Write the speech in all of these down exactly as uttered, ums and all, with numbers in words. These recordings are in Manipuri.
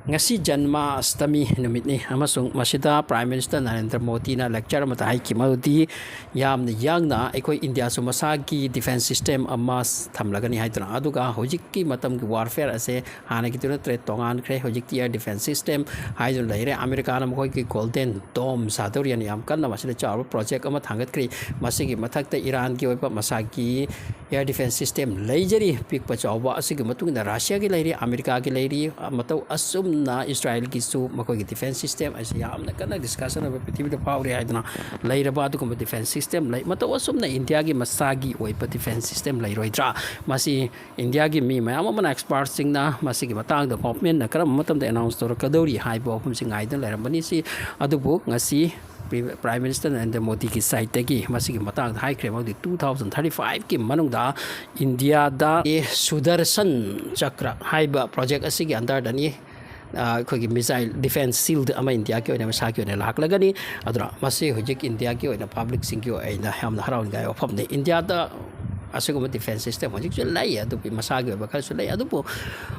ꯉꯁꯤ ꯖꯟꯃꯥꯁꯇꯃꯤ ꯅꯨꯃꯤꯠꯅꯤ ꯑꯃꯁꯨꯡ ꯃꯁꯤꯗ Prime Minister ꯅꯔꯦꯟꯗ꯭ꯔ ꯃꯣꯗꯤꯅ lecture ꯑꯃꯗ ꯍꯥꯏꯈꯤ ꯃꯗꯨꯗꯤ ꯌꯥꯝꯅ ꯌꯥꯡꯅ ꯑꯩꯈꯣꯏ ꯏꯟꯗꯤꯌꯥꯁꯨ ꯃꯁꯥꯒꯤ defence system ꯑꯃ ꯊꯝꯂꯒꯅꯤ ꯍꯥꯏꯗꯨꯅ꯫ ꯑꯗꯨꯒ ꯍꯧꯖꯤꯛꯀꯤ ꯃꯇꯝꯒꯤ warfare ꯑꯁꯦ ꯍꯥꯟꯅꯒꯤꯗꯨ ꯅꯠꯇ꯭ꯔꯦ, ꯇꯣꯉꯥꯟꯈ꯭ꯔꯦ꯫ ꯍꯧꯖꯤꯛꯇꯤ air defence system ꯍꯥꯏꯗꯨꯅ ꯂꯩꯔꯦ꯫ ꯑꯃꯦꯔꯤꯀꯥꯅ ꯃꯈꯣꯏꯒꯤ Golden Dome ꯁꯥꯗꯧꯔꯤꯅ ꯌꯥꯝ ꯀꯟꯅ ꯃꯁꯤꯗ ꯆꯥꯎꯕ project ꯑꯃ ꯊꯥꯡꯒꯠꯈ꯭ꯔꯤ꯫ ꯃꯁꯤꯒꯤ ꯃꯊꯛꯇ ꯏꯔꯥꯟꯒꯤ ꯑꯣꯏꯕ ꯃꯁꯥꯒꯤ air defence system ꯂꯩꯖꯔꯤ꯫ ꯄꯤꯛꯄ ꯆꯥꯎꯕ ꯑꯁꯤꯒꯤ ꯃꯇꯨꯡ ꯏꯟꯅ ꯔꯁꯤꯌꯥꯒꯤ ꯂꯩꯔꯤ, ꯑꯃꯦꯔꯤꯀꯥꯒꯤ ꯂꯩꯔꯤ꯫ ꯃꯇꯧ ꯑꯁꯨꯝꯅ ꯏꯁꯔꯥꯏꯜꯒꯤꯁꯨ ꯃꯈꯣꯏꯒꯤ defence system ꯑꯁꯤ ꯌꯥꯝꯅ ꯀꯟꯅ discussion ꯑꯣꯏꯕ, ꯄ꯭ꯔꯤꯊꯤꯕꯤꯗ ꯐꯥꯎꯔꯤ ꯍꯥꯏꯗꯨꯅ ꯂꯩꯔꯕ ꯑꯗꯨꯒꯨꯝꯕ defence system ꯂꯩ꯫ ꯃꯇꯧ ꯑꯁꯨꯝꯅ ꯏꯟꯗꯤꯌꯥꯒꯤ ꯃꯁꯥꯒꯤ ꯑꯣꯏꯕ defence system ꯂꯩꯔꯣꯏꯗ꯭ꯔꯥ? ꯃꯁꯤ ꯏꯟꯗꯤꯌꯥꯒꯤ ꯃꯤ ꯃꯌꯥꯝ ꯑꯃꯅ, expertꯁꯤꯡꯅ ꯃꯁꯤꯒꯤ ꯃꯇꯥꯡꯗ governmentꯅ ꯀꯔꯝꯕ ꯃꯇꯝꯗ announce ꯇꯧꯔꯛꯀꯗꯧꯔꯤ ꯍꯥꯏꯕ ꯋꯥꯐꯝꯁꯤ ꯉꯥꯏꯗꯨꯅ ꯂꯩꯔꯝꯕꯅꯤ꯫ ꯁꯤ ꯑꯗꯨꯕꯨ ꯉꯁꯤ Pre-, Prime Minister ꯅꯔꯦꯟꯗ꯭ꯔ ꯃꯣꯗꯤꯒꯤ sideꯇꯒꯤ ꯃꯁꯤꯒꯤ ꯃꯇꯥꯡꯗ ꯍꯥꯏꯈ꯭ꯔꯦ꯫ ꯃꯗꯨꯗꯤ two thousand thirty fiveꯀꯤ ꯃꯅꯨꯡꯗ ꯏꯟꯗꯤꯌꯥꯗ ꯑꯦ ꯁꯨꯗꯔꯁꯟ ꯆꯀ꯭ꯔ ꯍꯥꯏꯕ project ꯑꯁꯤꯒꯤ underꯗꯅꯤ, ꯑ, ꯑꯩꯈꯣꯏꯒꯤ missile defence shield ꯑꯃ ꯏꯟꯗꯤꯌꯥꯒꯤ ꯑꯣꯏꯅ ꯃꯁꯥꯒꯤ ꯑꯣꯏꯅ ꯂꯥꯛꯂꯒꯅꯤ꯫ ꯑꯗꯨꯅ ꯃꯁꯤ ꯍꯧꯖꯤꯛ ꯏꯟꯗꯤꯌꯥꯒꯤ ꯑꯣꯏꯅ publicꯁꯤꯡꯒꯤ ꯑꯣꯏꯅ ꯌꯥꯝꯅ ꯍꯔꯥꯎꯅꯤꯡꯉꯥꯏ ꯋꯥꯐꯝꯅꯤ꯫ ꯏꯟꯗꯤꯌꯥꯗ ꯑꯁꯤꯒꯨꯝꯕ defence system ꯍꯧꯖꯤꯛꯁꯨ ꯂꯩ, ꯑꯗꯨꯒꯤ ꯃꯁꯥꯒꯤ ꯑꯣꯏꯕ ꯈꯔꯁꯨ ꯂꯩ, ꯑꯗꯨꯕꯨ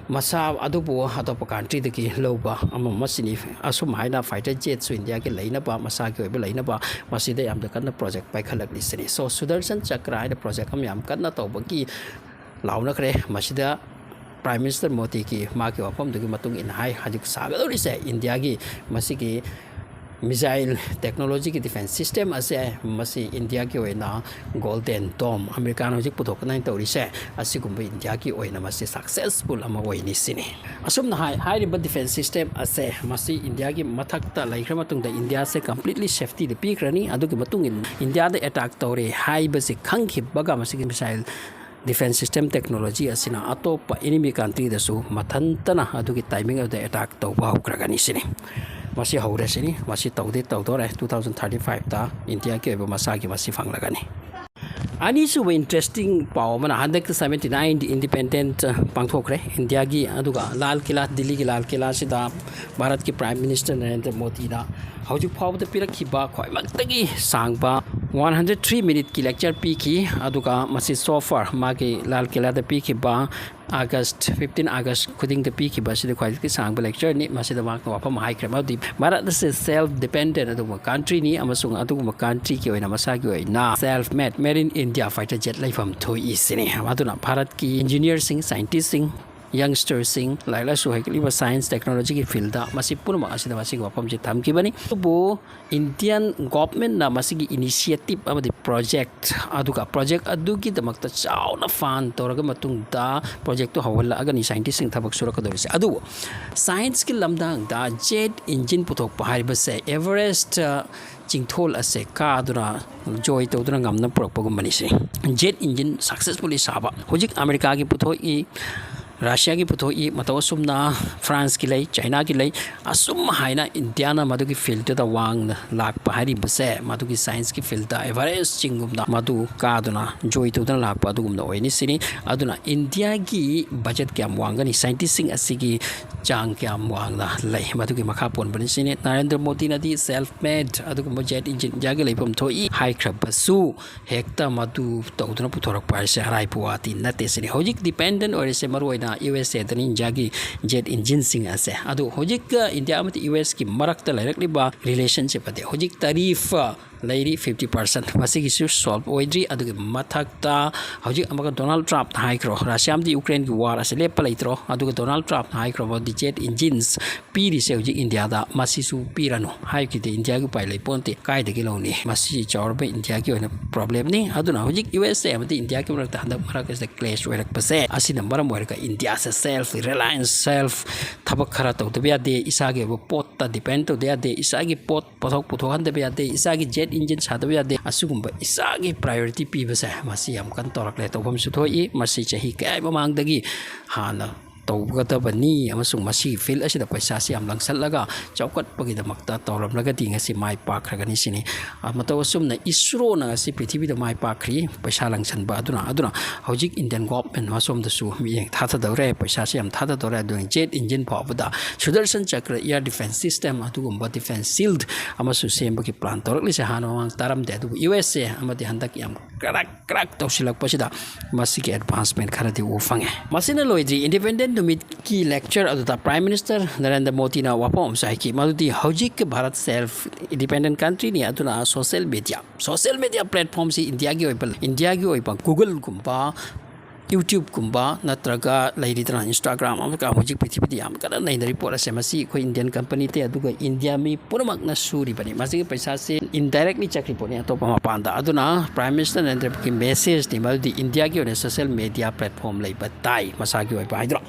ꯃꯁꯥ ꯑꯗꯨꯕꯨ ꯑꯇꯣꯞꯄ countryꯗꯒꯤ ꯂꯧꯕ ꯑꯃ ꯑꯃꯁꯤꯅꯤ꯫ ꯑꯁꯨꯝ ꯍꯥꯏꯅ fighter jetꯁꯨ ꯏꯟꯗꯤꯌꯥꯒꯤ ꯂꯩꯅꯕ, ꯃꯁꯥꯒꯤ ꯑꯣꯏꯕ ꯂꯩꯅꯕ, ꯃꯁꯤꯗ ꯌꯥꯝꯅ ꯀꯟꯅ project ꯄꯥꯏꯈꯠꯂꯛꯂꯤꯁꯤꯅꯤ꯫ So, ꯁꯨꯗꯔꯁꯟ ꯆꯀ꯭ꯔ ꯍꯥꯏꯅ project ꯑꯃ ꯌꯥꯝ ꯀꯟꯅ ꯇꯧꯕꯒꯤ ꯂꯥꯎꯅꯈ꯭ꯔꯦ꯫ ꯃꯁꯤꯗ Prime Minister ꯃꯣꯗꯤꯒꯤ ꯃꯥꯒꯤ ꯋꯥꯐꯝꯗꯨꯒꯤ ꯃꯇꯨꯡ ꯏꯟꯅ ꯍꯥꯏ, ꯍꯧꯖꯤꯛ ꯁꯥꯒꯗꯧꯔꯤꯁꯦ ꯏꯟꯗꯤꯌꯥꯒꯤ ꯃꯁꯤꯒꯤ missile technologyꯒꯤ defence system ꯑꯁꯦ, ꯃꯁꯤ ꯏꯟꯗꯤꯌꯥꯒꯤ ꯑꯣꯏꯅ Golden Dome, ꯑꯃꯦꯔꯤꯀꯥꯅ ꯍꯧꯖꯤꯛ ꯄꯨꯊꯣꯛꯀꯅꯤ ꯇꯧꯔꯤꯁꯦ, ꯑꯁꯤꯒꯨꯝꯕ ꯏꯟꯗꯤꯌꯥꯒꯤ ꯑꯣꯏꯅ ꯃꯁꯤ successful ꯑꯃ ꯑꯣꯏꯅꯤ ꯁꯤꯅꯤ꯫ ꯑꯁꯨꯝꯅ ꯍꯥꯏ, ꯍꯥꯏꯔꯤꯕ defence system ꯑꯁꯦ ꯃꯁꯤ ꯏꯟꯗꯤꯌꯥꯒꯤ ꯃꯊꯛꯇ ꯂꯩꯈ꯭ꯔ ꯃꯇꯨꯡꯗ ꯏꯟꯗꯤꯌꯥꯁꯦ completely safetyꯗ ꯄꯤꯈ꯭ꯔꯅꯤ꯫ ꯑꯗꯨꯒꯤ ꯃꯇꯨꯡ ꯏꯟꯅ ꯏꯟꯗꯤꯌꯥꯗ attack ꯇꯧꯔꯦ ꯍꯥꯏꯕꯁꯤ ꯈꯪꯈꯤꯕꯒ ꯃꯁꯤꯒꯤ missile defence system technology ꯑꯁꯤꯅ ꯑꯇꯣꯞꯄ enemy countryꯗꯁꯨ ꯃꯊꯟꯇꯅ ꯑꯗꯨꯒꯤ timing ꯑꯗꯨꯗ attack ꯇꯧꯕ ꯍꯧꯈ꯭ꯔꯒꯅꯤ ꯁꯤꯅꯤ꯫ ꯃꯁꯤ ꯍꯧꯔꯦ ꯁꯤꯅꯤ꯫ ꯃꯁꯤ ꯇꯧꯗꯤ ꯇꯧꯗꯣꯔꯦ꯫ Two thousand thirty fiveꯇ ꯏꯟꯗꯤꯌꯥꯒꯤ ꯑꯣꯏꯕ ꯃꯁꯥꯒꯤ ꯃꯁꯤ ꯐꯪꯂꯒꯅꯤ꯫ ꯑꯅꯤꯁꯨꯕ interesting ꯄꯥꯎ ꯑꯃꯅ, ꯍꯟꯗꯛꯇ seventy nine independent ꯄꯥꯡꯊꯣꯛꯈ꯭ꯔꯦ ꯏꯟꯗꯤꯌꯥꯒꯤ꯫ ꯑꯗꯨꯒ ꯂꯥꯜ ꯀꯤꯂꯥ, ꯗꯤꯜꯂꯤꯒꯤ ꯂꯥꯜ ꯀꯤꯂꯥꯁꯤꯗ ꯚꯥꯔꯠꯀꯤ Prime Minister ꯅꯔꯦꯟꯗ꯭ꯔ ꯃꯣꯗꯤꯅ ꯍꯧꯖꯤꯛ ꯐꯥꯎꯕꯗ ꯄꯤꯔꯛꯈꯤꯕ ꯈ꯭ꯋꯥꯏꯃꯛꯇꯒꯤ ꯁꯥꯡꯕ one hundred three minuteꯀꯤ lecture ꯄꯤꯈꯤ꯫ ꯑꯗꯨꯒ ꯃꯁꯤ so far ꯃꯥꯒꯤ ꯂꯥꯜ ꯀꯤꯂꯥꯗ ꯄꯤꯈꯤꯕ August, fifteen August ꯈꯨꯗꯤꯡꯗ ꯄꯤꯈꯤꯕ ꯑꯁꯤꯗ ꯈ꯭ꯋꯥꯏꯗꯒꯤ ꯁꯥꯡꯕ lectureꯅꯤ꯫ ꯃꯁꯤꯗ ꯃꯍꯥꯛꯅ ꯋꯥꯐꯝ ꯍꯥꯏꯈ꯭ꯔꯦ, ꯃꯗꯨꯗꯤ ꯚꯥꯔꯠ ꯑꯁꯤ self dependent ꯑꯗꯨꯒꯨꯝꯕ countryꯅꯤ ꯑꯃꯁꯨꯡ ꯑꯗꯨꯒꯨꯝꯕ countryꯒꯤ ꯑꯣꯏꯅ ꯃꯁꯥꯒꯤ ꯑꯣꯏꯅ self made, made in India fighter jet ꯂꯩꯐꯝ ꯊꯣꯛꯏ ꯁꯤꯅꯤ꯫ ꯑꯗꯨꯅ ꯚꯥꯔꯠꯀꯤ engineerꯁꯤꯡ, scientistꯁꯤꯡ, youngsterꯁꯤꯡ, ꯂꯥꯏꯔꯤꯛ ꯂꯥꯏꯁꯨ ꯍꯩꯒꯠꯂꯤꯕ science, technologyꯒꯤ fieldꯗ ꯃꯁꯤ ꯄꯨꯝꯅꯃꯛ ꯑꯁꯤꯗ ꯃꯁꯤꯒꯤ ꯋꯥꯐꯝꯁꯤ ꯊꯝꯈꯤꯕꯅꯤ꯫ ꯑꯗꯨꯕꯨ Indian governmentꯅ ꯃꯁꯤꯒꯤ initiative ꯑꯃꯗꯤ project, ꯑꯗꯨꯒ project ꯑꯗꯨꯒꯤꯗꯃꯛꯇ ꯆꯥꯎꯅ fund ꯇꯧꯔꯒ ꯃꯇꯨꯡꯗ projectꯇꯨ ꯍꯧꯍꯜꯂꯛꯑꯒꯅꯤ scientistꯁꯤꯡ ꯊꯕꯛ ꯁꯨꯔꯛꯀꯗꯧꯔꯤꯁꯦ꯫ ꯑꯗꯨꯕꯨ scienceꯀꯤ ꯂꯝꯗꯥꯡꯗ jet engine ꯄꯨꯊꯣꯛꯄ ꯍꯥꯏꯔꯤꯕꯁꯦ Everest ꯆꯤꯡꯊꯣꯜ ꯑꯁꯦ ꯀꯥꯗꯨꯅ enjoy ꯇꯧꯗꯨꯅ ꯉꯝꯅ ꯄꯨꯔꯛꯄꯒꯨꯝꯕꯅꯤ ꯁꯤ꯫ Jet engine successfully ꯁꯥꯕ ꯍꯧꯖꯤꯛ ꯑꯃꯦꯔꯤꯀꯥꯒꯤ ꯄꯨꯊꯣꯛꯏ, ꯔꯁꯤꯌꯥꯒꯤ ꯄꯨꯊꯣꯛꯏ, ꯃꯇꯧ ꯑꯁꯨꯝꯅ ꯐ꯭ꯔꯥꯟꯁꯀꯤ ꯂꯩ, ꯆꯥꯏꯅꯥꯒꯤ ꯂꯩ, ꯑꯁꯨꯝ ꯍꯥꯏꯅ ꯏꯟꯗꯤꯌꯥꯅ ꯃꯗꯨꯒꯤ fieldꯇꯨꯗ ꯋꯥꯡꯅ ꯂꯥꯛꯄ ꯍꯥꯏꯔꯤꯕꯁꯦ ꯃꯗꯨꯒꯤ scienceꯀꯤ fieldꯇ Everest ꯆꯤꯡꯒꯨꯝꯅ ꯃꯗꯨ ꯀꯥꯗꯨꯅ enjoy ꯇꯧꯗꯨꯅ ꯂꯥꯛꯄ ꯑꯗꯨꯒꯨꯝꯅ ꯑꯣꯏꯅꯤ ꯁꯤꯅꯤ꯫ ꯑꯗꯨꯅ ꯏꯟꯗꯤꯌꯥꯒꯤ budget ꯀꯌꯥꯝ ꯋꯥꯡꯒꯅꯤ, scientistꯁꯤꯡ ꯑꯁꯤꯒꯤ ꯆꯥꯡ ꯀꯌꯥꯝ ꯋꯥꯡꯅ ꯂꯩ, ꯃꯗꯨꯒꯤ ꯃꯈꯥ ꯄꯣꯟꯕꯅꯤ ꯁꯤꯅꯤ꯫ ꯅꯔꯦꯟꯗ꯭ꯔ ꯃꯣꯗꯤꯅꯗꯤ self made ꯑꯗꯨꯒꯨꯝꯕ jet engine ꯏꯟꯗꯤꯌꯥꯒꯤ ꯂꯩꯐꯝ ꯊꯣꯛꯏ ꯍꯥꯏꯈ꯭ꯔꯕꯁꯨ, ꯍꯦꯛꯇ ꯃꯗꯨ ꯇꯧꯗꯨꯅ ꯄꯨꯊꯣꯔꯛꯄ ꯍꯥꯏꯁꯦ ꯑꯔꯥꯏꯕ ꯋꯥꯗꯤ ꯅꯠꯇꯦ ꯁꯤꯅꯤ꯫ ꯍꯧꯖꯤꯛ dependent ꯑꯣꯏꯔꯤꯁꯦ ꯃꯔꯨꯑꯣꯏꯅ ꯌꯨ ꯑꯦꯁ ꯑꯦꯗꯅꯤ ꯏꯟꯗꯤꯌꯥꯒꯤ jet engineꯁꯤꯡ ꯑꯁꯦ꯫ ꯑꯗꯨ ꯍꯧꯖꯤꯛ ꯏꯟꯗꯤꯌꯥ ꯑꯃꯗꯤ ꯌꯨ ꯑꯦꯁꯀꯤ ꯃꯔꯛꯇ ꯂꯩꯔꯛꯂꯤꯕ relationship ꯑꯗꯤ ꯍꯧꯖꯤꯛ tariff ꯂꯩꯔꯤ fifty percent, ꯃꯁꯤꯒꯤꯁꯨ solve ꯑꯣꯏꯗ꯭ꯔꯤ꯫ ꯑꯗꯨꯒꯤ ꯃꯊꯛꯇ ꯍꯧꯖꯤꯛ ꯑꯃꯒ ꯗꯣꯅꯥꯜꯗ ꯇ꯭ꯔꯝꯞꯅ ꯍꯥꯏꯈ꯭ꯔꯣ, ꯔꯁꯤꯌꯥ ꯑꯃꯗꯤ ꯌꯨꯀ꯭ꯔꯦꯟꯒꯤ war ꯑꯁꯤ ꯂꯦꯞꯄ ꯂꯩꯇ꯭ꯔꯣ, ꯑꯗꯨꯒ ꯗꯣꯅꯥꯜꯗ ꯇ꯭ꯔꯝꯞꯅ ꯍꯥꯏꯈ꯭ꯔꯕ ꯗꯤ jet engines ꯄꯤꯔꯤꯁꯦ ꯍꯧꯖꯤꯛ ꯏꯟꯗꯤꯌꯥꯗ, ꯃꯁꯤꯁꯨ ꯄꯤꯔꯅꯨ ꯍꯥꯏꯈꯤꯗꯦ꯫ ꯏꯟꯗꯤꯌꯥꯒꯤ ꯎꯄꯥꯏ ꯂꯩ ꯄꯣꯟꯇꯦ, ꯀꯥꯏꯗꯒꯤ ꯂꯧꯅꯤ? ꯃꯁꯤ ꯆꯥꯎꯔꯕ ꯏꯟꯗꯤꯌꯥꯒꯤ ꯑꯣꯏꯅ problemꯅꯤ꯫ ꯑꯗꯨꯅ ꯍꯧꯖꯤꯛ ꯌꯨ ꯑꯦꯁ ꯑꯦ ꯑꯃꯗꯤ ꯏꯟꯗꯤꯌꯥꯒꯤ ꯃꯔꯛꯇ ꯍꯟꯗꯛ ꯃꯔꯛ ꯑꯁꯤꯗ clash ꯑꯣꯏꯔꯛꯄꯁꯦ ꯑꯁꯤꯅ ꯃꯔꯝ ꯑꯣꯏꯔꯒ ꯏꯟꯗꯤꯌꯥꯁꯦ self reliance, self ꯊꯕꯛ ꯈꯔ ꯇꯧꯗꯕ ꯌꯥꯗꯦ, ꯏꯁꯥꯒꯤ ꯑꯣꯏꯕ ꯄꯣꯠꯇ depend ꯇꯧꯗ ꯌꯥꯗꯦ, ꯏꯁꯥꯒꯤ ꯄꯣꯠ ꯄꯣꯠꯊꯣꯛ ꯄꯨꯊꯣꯛꯍꯟꯗꯕ ꯌꯥꯗꯦ, ꯏꯁꯥꯒꯤ jet engine ꯁꯥꯗꯕ ꯌꯥꯗꯦ꯫ ꯑꯁꯤꯒꯨꯝꯕ ꯏꯁꯥꯒꯤ priority ꯄꯤꯕꯁꯦ ꯃꯁꯤ ꯌꯥꯝ ꯀꯟꯅ ꯇꯧꯔꯛꯂꯦ꯫ ꯇꯧꯐꯝꯁꯨ ꯊꯣꯛꯏ꯫ ꯃꯁꯤ ꯆꯍꯤ ꯀꯌꯥ ꯃꯃꯥꯡꯗꯒꯤ ꯍꯥꯟꯅ ꯇꯧꯒꯗꯕꯅꯤ, ꯑꯃꯁꯨꯡ ꯃꯁꯤꯒꯤ field ꯑꯁꯤꯗ ꯄꯩꯁꯥꯁꯤ ꯌꯥꯝ ꯂꯪꯁꯜꯂꯒ ꯆꯥꯎꯈꯠꯄꯒꯤꯗꯃꯛꯇ ꯇꯧꯔꯝꯂꯒꯗꯤ ꯉꯁꯤ ꯃꯥꯏ ꯄꯥꯛꯈ꯭ꯔꯒꯅꯤ ꯁꯤꯅꯤ꯫ ꯑ, ꯃꯇꯧ ꯑꯁꯨꯝꯅ ISROꯅ ꯉꯁꯤ ꯄ꯭ꯔꯤꯊꯤꯕꯤꯗ ꯃꯥꯏ ꯄꯥꯛꯈ꯭ꯔꯤ, ꯄꯩꯁꯥ ꯂꯪꯁꯟꯕ ꯑꯗꯨꯅ꯫ ꯑꯗꯨꯅ ꯍꯧꯖꯤꯛ Indian government ꯃꯁꯣꯝꯗꯁꯨ ꯃꯤꯠꯌꯦꯡ ꯊꯥꯗꯗꯧꯔꯦ, ꯄꯩꯁꯥꯁꯤ ꯌꯥꯝ ꯊꯥꯗꯗꯧꯔꯦ꯫ ꯑꯗꯨꯅ jet engine ꯐꯥꯎꯕꯗ, Sudarshan Chakra air defense system, ꯑꯗꯨꯒꯨꯝꯕ defense shield ꯑꯃꯁꯨ ꯁꯦꯝꯕꯒꯤ plan ꯇꯧꯔꯛꯂꯤꯁꯦ ꯍꯥꯟꯅ ꯃꯃꯥꯡ ꯇꯥꯔꯝꯗꯦ, ꯑꯗꯨꯕꯨ USA ꯑꯃꯗꯤ ꯍꯟꯗꯛ ꯌꯥꯝ ꯀ꯭ꯔꯛ ꯀ꯭ꯔꯛ ꯇꯧꯁꯤꯜꯂꯛꯄꯁꯤꯗ ꯃꯁꯤꯒꯤ advancement ꯈꯔꯗꯤ ꯎꯕ ꯐꯪꯉꯦ꯫ ꯃꯁꯤꯅ ꯂꯣꯏꯗ꯭ꯔꯤ꯫ Independent ꯅꯨꯃꯤꯠꯀꯤ lecture ꯑꯗꯨꯗ Prime Minister ꯅꯔꯦꯟꯗ꯭ꯔ ꯃꯣꯗꯤꯅ ꯋꯥꯐꯝ ꯑꯃꯁꯨ ꯍꯥꯏꯈꯤ, ꯃꯗꯨꯗꯤ ꯍꯧꯖꯤꯛ ꯚꯥꯔꯠ self independent countryꯅꯤ, ꯑꯗꯨꯅ social media, social media platformꯁꯤ ꯏꯟꯗꯤꯌꯥꯒꯤ ꯑꯣꯏꯕ, ꯏꯟꯗꯤꯌꯥꯒꯤ ꯑꯣꯏꯕ Googleꯒꯨꯝꯕ, YouTubeꯀꯨꯝꯕ, ꯅꯠꯇ꯭ꯔꯒ ꯂꯩꯔꯤꯗꯅ Instagram ꯑꯃꯒ ꯍꯧꯖꯤꯛ ꯄ꯭ꯔꯤꯊꯤꯕꯤꯗ ꯌꯥꯝ ꯀꯟꯅ ꯅꯩꯅꯔꯤ ꯄꯣꯠ ꯑꯁꯦ, ꯃꯁꯤ ꯑꯩꯈꯣꯏ Indian company ꯇꯩ, ꯑꯗꯨꯒ ꯏꯟꯗꯤꯌꯥ ꯃꯤ ꯄꯨꯝꯅꯃꯛꯅ ꯁꯨꯔꯤꯕꯅꯤ꯫ ꯃꯁꯤꯒꯤ ꯄꯩꯁꯥꯁꯤ indirectly ꯆꯠꯈ꯭ꯔꯤ ꯄꯣꯠꯅꯤ ꯑꯇꯣꯞꯄ ꯃꯄꯥꯟꯗ꯫ ꯑꯗꯨꯅ Prime Minister ꯅꯔꯦꯟꯗ꯭ꯔ ꯃꯣꯗꯤꯒꯤ messageꯅꯤ, ꯃꯗꯨꯗꯤ ꯏꯟꯗꯤꯌꯥꯒꯤ ꯑꯣꯏꯅ social media platform ꯂꯩꯕ ꯇꯥꯏ, ꯃꯁꯥꯒꯤ ꯑꯣꯏꯕ ꯍꯥꯏꯗ꯭ꯔꯣ꯫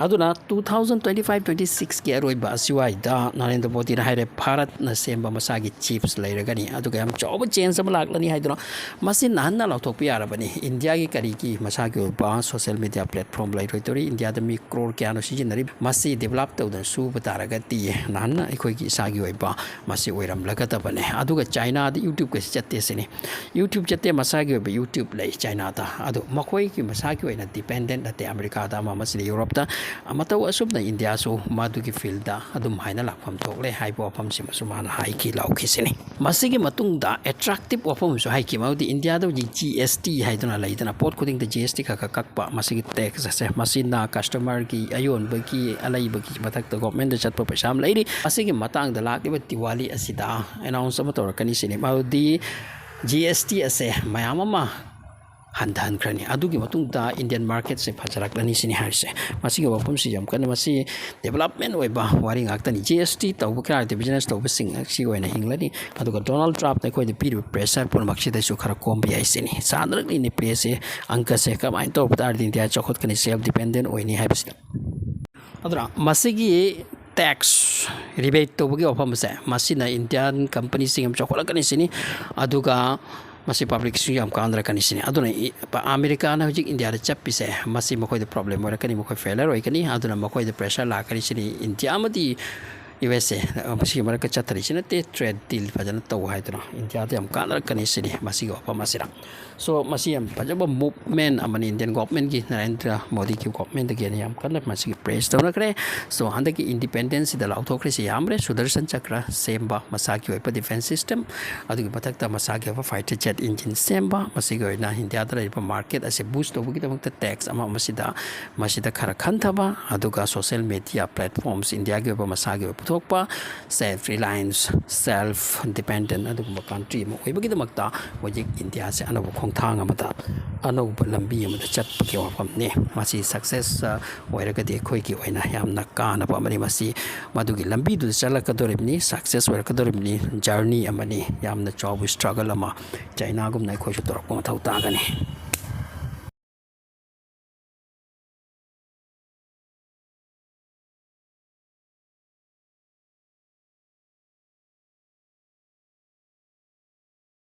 ꯑꯗꯨꯅ two thousand twenty five twenty sixꯀꯤ ꯑꯔꯣꯏꯕ ꯑꯁꯤꯋꯥꯏꯗ ꯅꯔꯦꯟꯗ꯭ꯔ ꯃꯣꯗꯤꯅ ꯍꯥꯏꯔꯦ, ꯚꯥꯔꯠꯅ ꯁꯦꯝꯕ ꯃꯁꯥꯒꯤ chips ꯂꯩꯔꯒꯅꯤ, ꯑꯗꯨꯒ ꯌꯥꯝ ꯆꯥꯎꯕ change ꯑꯃ ꯂꯥꯛꯂꯅꯤ ꯍꯥꯏꯗꯨꯅ꯫ ꯃꯁꯤ ꯅꯍꯟꯅ ꯂꯥꯎꯊꯣꯛꯄ ꯌꯥꯔꯕꯅꯤ꯫ ꯏꯟꯗꯤꯌꯥꯒꯤ ꯀꯔꯤꯒꯤ ꯃꯁꯥꯒꯤ ꯑꯣꯏꯕ social media platform ꯂꯩꯔꯣꯏꯗꯧꯔꯤ? ꯏꯟꯗꯤꯌꯥꯗ ꯃꯤ crore ꯀꯌꯥꯅꯣ ꯁꯤꯖꯤꯟꯅꯔꯤ? ꯃꯁꯤ develop ꯇꯧꯗꯅ ꯁꯨꯕ ꯇꯥꯔꯒꯗꯤ ꯅꯍꯟꯅ ꯑꯩꯈꯣꯏꯒꯤ ꯏꯁꯥꯒꯤ ꯑꯣꯏꯕ ꯃꯁꯤ ꯑꯣꯏꯔꯝꯂꯒꯗꯕꯅꯦ꯫ ꯑꯗꯨꯒ Chinaꯗ YouTubeꯀꯁꯤ ꯆꯠꯇꯦ ꯁꯤꯅꯤ꯫ YouTube ꯆꯠꯇꯦ, ꯃꯁꯥꯒꯤ ꯑꯣꯏꯕ YouTube ꯂꯩ Chinaꯗ꯫ ꯑꯗꯣ ꯃꯈꯣꯏꯒꯤ ꯃꯁꯥꯒꯤ ꯑꯣꯏꯅ dependent ꯅꯠꯇꯦ, ꯑꯃꯦꯔꯤꯀꯥꯗ ꯑꯃ, ꯃꯁꯤꯗ ꯌꯨꯔꯣꯞꯇ꯫ ꯃꯇꯧ ꯑꯁꯨꯝꯅ ꯏꯟꯗꯤꯌꯥꯁꯨ ꯃꯗꯨꯒꯤ fieldꯇ ꯑꯗꯨꯝ ꯍꯥꯏꯅ ꯂꯥꯛꯐꯝ ꯊꯣꯛꯂꯦ ꯍꯥꯏꯕ ꯋꯥꯐꯝꯁꯤꯃꯁꯨ ꯃꯥꯅ ꯍꯥꯏꯈꯤ, ꯂꯥꯎꯈꯤ ꯁꯤꯅꯤ꯫ ꯃꯁꯤꯒꯤ ꯃꯇꯨꯡꯗ attractive ꯋꯥꯐꯝ ꯑꯃꯁꯨ ꯍꯥꯏꯈꯤ, ꯃꯗꯨꯗꯤ ꯏꯟꯗꯤꯌꯥꯗ ꯍꯧꯖꯤꯛ GST ꯍꯥꯏꯗꯨꯅ ꯂꯩꯗꯅ, ꯄꯣꯠ ꯈꯨꯗꯤꯡꯗ GST ꯈꯔ ꯈꯔ ꯀꯛꯄ, ꯃꯁꯤꯒꯤ tax ꯑꯁꯦ, ꯃꯁꯤꯅ customerꯒꯤ, ꯑꯌꯣꯟꯕꯒꯤ, ꯑꯂꯩꯕꯒꯤ ꯃꯊꯛꯇ governmentꯗ ꯆꯠꯄ ꯄꯩꯁꯥ ꯑꯃ ꯂꯩꯔꯤ꯫ ꯃꯁꯤꯒꯤ ꯃꯇꯥꯡꯗ ꯂꯥꯛꯂꯤꯕ ꯗꯤꯋꯥꯂꯤ ꯑꯁꯤꯗ announce ꯑꯃ ꯇꯧꯔꯛꯀꯅꯤ ꯁꯤꯅꯤ, ꯃꯗꯨꯗꯤ GST ꯑꯁꯦ ꯃꯌꯥꯝ ꯑꯃ ꯍꯟꯊꯍꯟꯈ꯭ꯔꯅꯤ꯫ ꯑꯗꯨꯒꯤ ꯃꯇꯨꯡꯗ Indian marketꯁꯦ ꯐꯖꯔꯛꯂꯅꯤ ꯁꯤꯅꯤ ꯍꯥꯏꯔꯤꯁꯦ꯫ ꯃꯁꯤꯒꯤ ꯋꯥꯐꯝꯁꯤ ꯌꯥꯝ ꯀꯟꯅ, ꯃꯁꯤ development ꯑꯣꯏꯕ ꯋꯥꯔꯤ ꯉꯥꯛꯇꯅꯤ꯫ GST ꯇꯧꯕ ꯀꯌꯥꯗꯤ business ꯇꯧꯕꯁꯤꯡ ꯑꯁꯤ ꯑꯣꯏꯅ ꯍꯤꯡꯂꯅꯤ꯫ ꯑꯗꯨꯒ Donald Trumpꯅ ꯑꯩꯈꯣꯏꯗ ꯄꯤꯔꯤꯕ pressure ꯄꯨꯝꯅꯃꯛꯁꯤꯗꯁꯨ ꯈꯔ ꯀꯣꯝꯕ ꯌꯥꯏ ꯁꯤꯅꯤ꯫ ꯁꯥꯟꯅꯔꯛꯂꯤꯅꯤ ꯄ꯭ꯔꯦꯁꯁꯦ, ꯑꯪꯀꯁꯦ ꯀꯃꯥꯏꯅ ꯇꯧꯕ ꯇꯥꯔꯗꯤ ꯏꯟꯗꯤꯌꯥ ꯆꯥꯎꯈꯠꯀꯅꯤ, self dependent ꯑꯣꯏꯅꯤ ꯍꯥꯏꯕꯁꯤꯗ꯫ ꯑꯗꯨꯅ ꯃꯁꯤꯒꯤ tax rebate ꯇꯧꯕꯒꯤ ꯋꯥꯐꯝꯁꯦ, ꯃꯁꯤꯅ Indian companyꯁꯤꯡ ꯌꯥꯝ ꯆꯥꯎꯈꯠꯂꯛꯀꯅꯤ ꯁꯤꯅꯤ꯫ ꯑꯗꯨꯒ ꯃꯁꯤ ꯄꯕ꯭ꯂꯤꯛꯁꯨ ꯌꯥꯝ ꯀꯥꯟꯅꯔꯛꯀꯅꯤ ꯁꯤꯅꯤ꯫ ꯑꯗꯨꯅ ꯑꯃꯦꯔꯤꯀꯥꯅ ꯍꯧꯖꯤꯛ ꯏꯟꯗꯤꯌꯥꯗ ꯆꯠꯄꯤꯁꯦ, ꯃꯁꯤ ꯃꯈꯣꯏꯗ ꯄ꯭ꯔꯣꯕ꯭ꯂꯦꯝ ꯑꯣꯏꯔꯛꯀꯅꯤ, ꯃꯈꯣꯏ ꯐꯦꯂꯔ ꯑꯣꯏꯒꯅꯤ, ꯑꯗꯨꯅ ꯃꯈꯣꯏꯗ ꯄ꯭ꯔꯦꯁꯔ ꯂꯥꯛꯀꯅꯤ ꯁꯤꯅꯤ꯫ ꯏꯟꯗꯤꯌꯥ ꯑꯃꯗꯤ ꯌꯨ ꯑꯦꯁ ꯑꯦ ꯃꯁꯤꯒꯤ ꯃꯔꯛꯇ ꯆꯠꯊꯔꯤꯁꯤ ꯅꯠꯇꯦ, ꯇ꯭ꯔꯦꯗ ꯗꯤꯜ ꯐꯖꯅ ꯇꯧ ꯍꯥꯏꯗꯨꯅ ꯏꯟꯗꯤꯌꯥꯗ ꯌꯥꯝ ꯀꯥꯟꯅꯔꯛꯀꯅꯤ ꯁꯤꯅꯤ ꯃꯁꯤꯒꯤ ꯋꯥꯐꯝ ꯑꯁꯤꯅ꯫ ꯁꯣ ꯃꯁꯤ ꯌꯥꯝ ꯐꯖꯕ ꯃꯨꯞꯃꯦꯟ ꯑꯃꯅꯤ ꯏꯟꯗꯤꯌꯟ ꯒꯣꯚꯔꯟꯃꯦꯟꯠꯀꯤ, ꯅꯔꯦꯟꯗ꯭ꯔ ꯃꯣꯗꯤꯒꯤ ꯒꯣꯚꯔꯟꯃꯦꯟꯠꯇꯒꯤ ꯍꯦꯟꯅ ꯌꯥꯝ ꯀꯟꯅ ꯃꯁꯤꯒꯤ ꯄ꯭ꯔꯦꯁ ꯇꯧꯅꯈ꯭ꯔꯦ꯫ ꯁꯣ ꯍꯟꯗꯛꯀꯤ ꯏꯟꯗꯤꯄꯦꯟꯗꯦꯟꯁꯁꯤꯗ ꯂꯥꯎꯊꯣꯛꯈ꯭ꯔꯤꯁꯤ ꯌꯥꯝꯈ꯭ꯔꯦ꯫ ꯁꯨꯗꯔꯁꯟ ꯆꯀ꯭ꯔ ꯁꯦꯝꯕ, ꯃꯁꯥꯒꯤ ꯑꯣꯏꯕ ꯗꯤꯐꯦꯟꯁ ꯁꯤꯁꯇꯦꯝ, ꯑꯗꯨꯒꯤ ꯃꯊꯛꯇ ꯃꯁꯥꯒꯤ ꯑꯣꯏꯕ ꯐꯥꯏꯇꯔ ꯖꯦꯠ ꯏꯟꯖꯤꯟ ꯁꯦꯝꯕ, ꯃꯁꯤꯒꯤ ꯑꯣꯏꯅ ꯏꯟꯗꯤꯌꯥꯗ ꯂꯩꯔꯤꯕ ꯃꯥꯔꯀꯦꯠ ꯑꯁꯤ ꯕꯨꯁ ꯇꯧꯕꯒꯤꯗꯃꯛꯇ ꯇꯦꯛꯁ ꯑꯃ ꯃꯁꯤꯗ ꯃꯁꯤꯗ ꯈꯔ ꯈꯟꯊꯕ, ꯑꯗꯨꯒ ꯁꯣꯁꯦꯜ ꯃꯦꯗꯤꯌꯥ ꯄ꯭ꯂꯦꯠꯐꯣꯝꯁ ꯏꯟꯗꯤꯌꯥꯒꯤ ꯑꯣꯏꯕ ꯃꯁꯥꯒꯤ ꯑꯣꯏꯕ ꯄꯨꯊꯣꯛꯄ, ꯁꯦꯜꯐ ꯔꯤꯂꯥꯌꯟꯁ, ꯁꯦꯜꯐ ꯗꯤꯄꯦꯟꯗꯦꯟ ꯑꯗꯨꯒꯨꯝꯕ ꯀꯟꯇ꯭ꯔꯤ ꯑꯃ ꯑꯣꯏꯕꯒꯤꯗꯃꯛꯇ ꯍꯧꯖꯤꯛ ꯏꯟꯗꯤꯌꯥꯁꯦ ꯑꯅꯧꯕ ꯈꯣꯡꯊꯥꯡ ꯑꯃꯗ, ꯑꯅꯧꯕ ꯂꯝꯕꯤ ꯑꯃꯗ ꯆꯠꯄꯒꯤ ꯋꯥꯐꯝꯅꯤ꯫ ꯃꯁꯤ ꯁꯛꯁꯦꯁ ꯑꯣꯏꯔꯒꯗꯤ ꯑꯩꯈꯣꯏꯒꯤ ꯑꯣꯏꯅ ꯌꯥꯝꯅ ꯀꯥꯟꯅꯕ ꯑꯃꯅꯤ꯫ ꯃꯁꯤ ꯃꯗꯨꯒꯤ ꯂꯝꯕꯤꯗꯨꯗ ꯆꯠꯂꯛꯀꯗꯧꯔꯤꯕꯅꯤ, ꯁꯛꯁꯦꯁ ꯑꯣꯏꯔꯛꯀꯗꯧꯔꯤꯕꯅꯤ꯫ ꯖꯔꯅꯤ ꯑꯃꯅꯤ, ꯌꯥꯝꯅ ꯆꯥꯎꯕ ꯁ꯭ꯇ꯭ꯔꯒꯜ ꯑꯃ ꯆꯥꯏꯅꯥꯒꯨꯝꯅ ꯑꯩꯈꯣꯏꯁꯨ ꯇꯧꯔꯛꯄ ꯃꯊꯧ ꯇꯥꯒꯅꯤ꯫